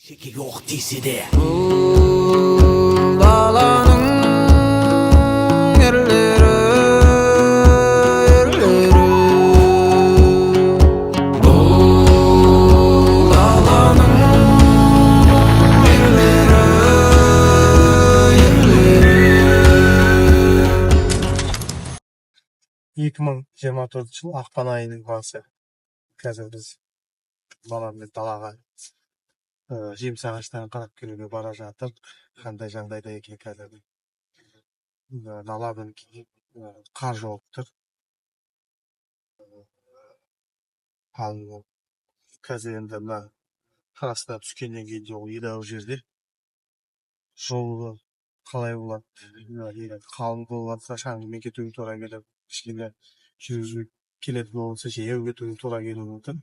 Шекеге оқ тисе де. Бұл даланың ерлері, ерлері. Бұл даланың ерлері, ерлері. 2024 жыл ақпан айының басы. Қазір біз баламмен далаға жеміс ағаштарын қарап келуге бара жатыр. Қандай жағдайда екен қазір. Дала мінекей, қар жауып тұр. Ал қазір енді мына трассадан түскеннен кейін де ол едәуір жерде жолы қалай болады, егер қалың болып жатса, шаңғымен кетуге тура келеді, кішкене жүргізу келетін болса, жаяу кетуге тура келуі мүмкін.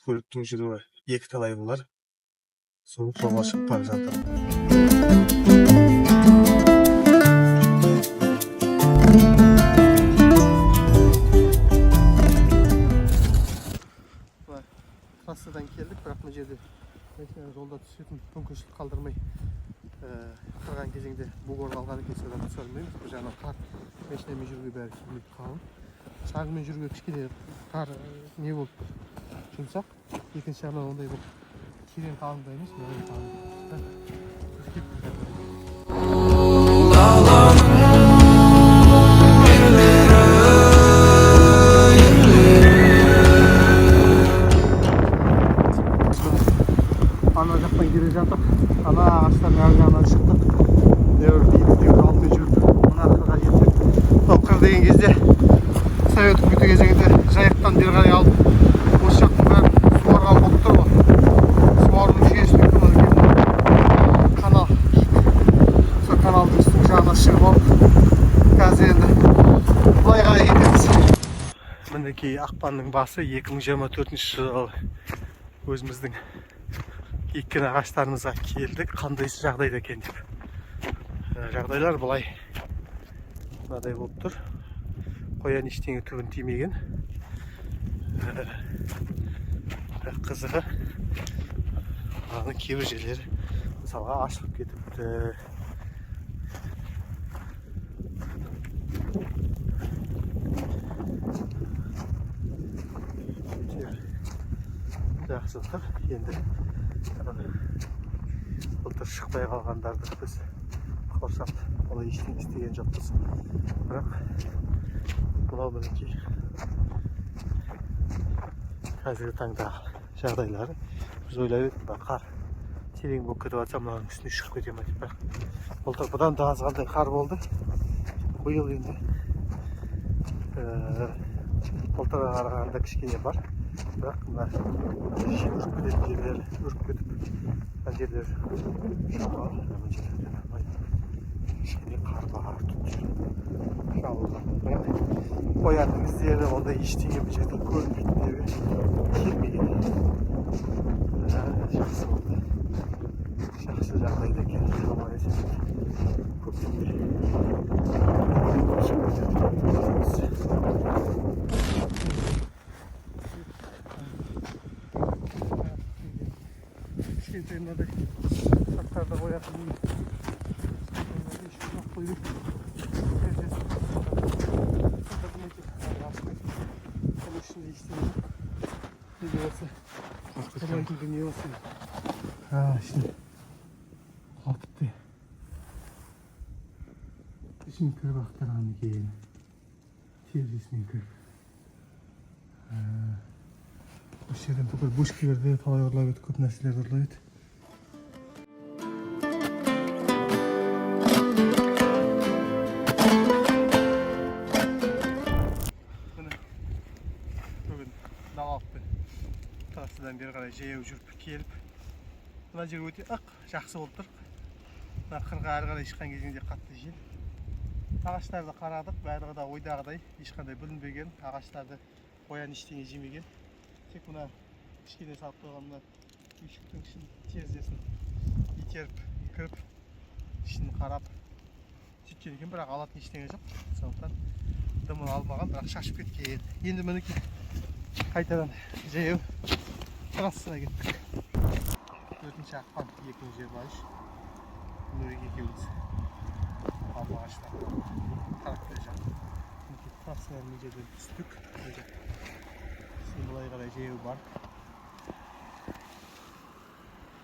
Көліктің жүруі екі талай болар. Сол жолға шығып бара жатыр. Былай трассадан келдік, бірақ мына жерде машина жолда түсетін мүмкіншілік қалдырмай, қырған кезеңде бугор қалған екен, содан түсе алмаймыз. Бір жағынан қар, машинамен жүруге бәрі келмейді, қалың. Шаңғымен жүруге кішкене қар не болып тұр, жұмсақ. Екінші жағынан ондай бір терең қалың да емес, мынандай қалың. Біз кеттік қазір. Бұл даланың ерлері, ерлері. Ана жақтан келе жатып, ана ағаштардың ар жағынан шықтық. Небір биіктеу жолмен жүріп, мына қырға жеттік. Мынау қыр деген кезде совет үкіметі кезеңінде Жайықтан бері қарай алып, осы жақтың бәрін суарған болып тұр ғой. Суарудың жүйесі үлкен, үлкен канал биік. Сол каналдың үстіңгі жағына шығып алып, қазір енді былай қарай кетеміз. Мінекей, ақпанның басы, 2024 жылы өзіміздің еккен ағаштарымызға келдік, қандай жағдайда екен деп. Жағдайлар былай мынадай болып тұр. Қоян ештеңе түбін тимеген. Бірақ қызығы, мынаның кейбір жерлері мысалға ашылып кетіпті. Өте жақсы тұр. Енді былтыр шықпай қалғандарды біз қоршап, олай ештеңе істеген жоқпыз. Бірақ мынау мінекей қазіргі таңдағы жағдайлары. Біз ойлап едік, мына қар терең болып кетіп жатса, мынаның үстіне шығып кете ма деп. Бірақ былтыр бұдан да азғантай қар болды. Биыл енді былтырға қарағанда кішкене бар, бірақ мына жел үріп кететін жерлер үріп кетіп, мына жерлер шамалы, мына жерлерде нормально кішкене қар бар, жабылған. Бірақ қоянның іздері, ондай ештеңе бұл жерде көрінбейтіндегі келмеген. Жақсы болды, жақсы жағдайда екен. Аман есен көктемде шығып кетеді деп ойлаймыз. Кішкентай мынадай заттарды қоятын үй қойып, терезесін сындырдым екен, ашып кетті. Оның ішінде ештеңе жоқ. Не де болса ұрлайтын дүние болса, ішіне құлап. Ішін кіріп ақтарған екен, терезесінен кіріп. Осы жерден бүкіл бөшкелерді талай ұрлап еді, көп нәрселерді ұрлап еді. Міне, бүгін далалықпен трассадан бері қарай жаяу жүріп келіп, мына жер өте ық, жақсы болып тұр. Мына қырға әрі қарай шыққан кезінде қатты жел. Ағаштарды қарадық, барлығы да ойдағыдай, ешқандай бүлінбеген, ағаштарды қоян ештеңе жемеген. Тек мына кішкене салып қойған мына үйшіктің ішін, терезесін итеріп кіріп, ішін қарап сөйткен екен, бірақ алатын ештеңе жоқ. Сондықтан дымын алмаған, бірақ шашып кеткен. Енді мінекей қайтадан жаяу трассаға кеттік. 4 ақпан 2023. Нұрек екеуміз Алмағаштан қарап келе жатырмыз. Мінекей, трассадан мына жерден түстік. Мына жақ. Сосын былай қарай жаяу барып,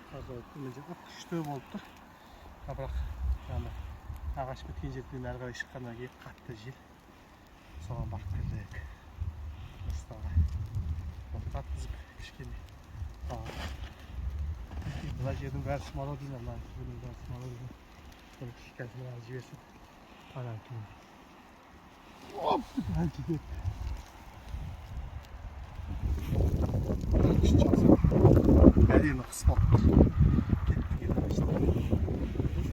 таза болып тұр. Мына жер күшті болып тұр. А бірақ ана ағаш біткен жерден әрі қарай шыққаннан кейін қатты жел. Соған барып келдік. Нұрсұлтанға тоқтатқызып кішкене. Мына жердің бәрі смородина, мына жердің бәрі смородина. Бұны қазір мынаны жіберсін. Ана кейін. Оп, әлі жетеді. Күшті жақсы. Әдемі қыс болып тұр.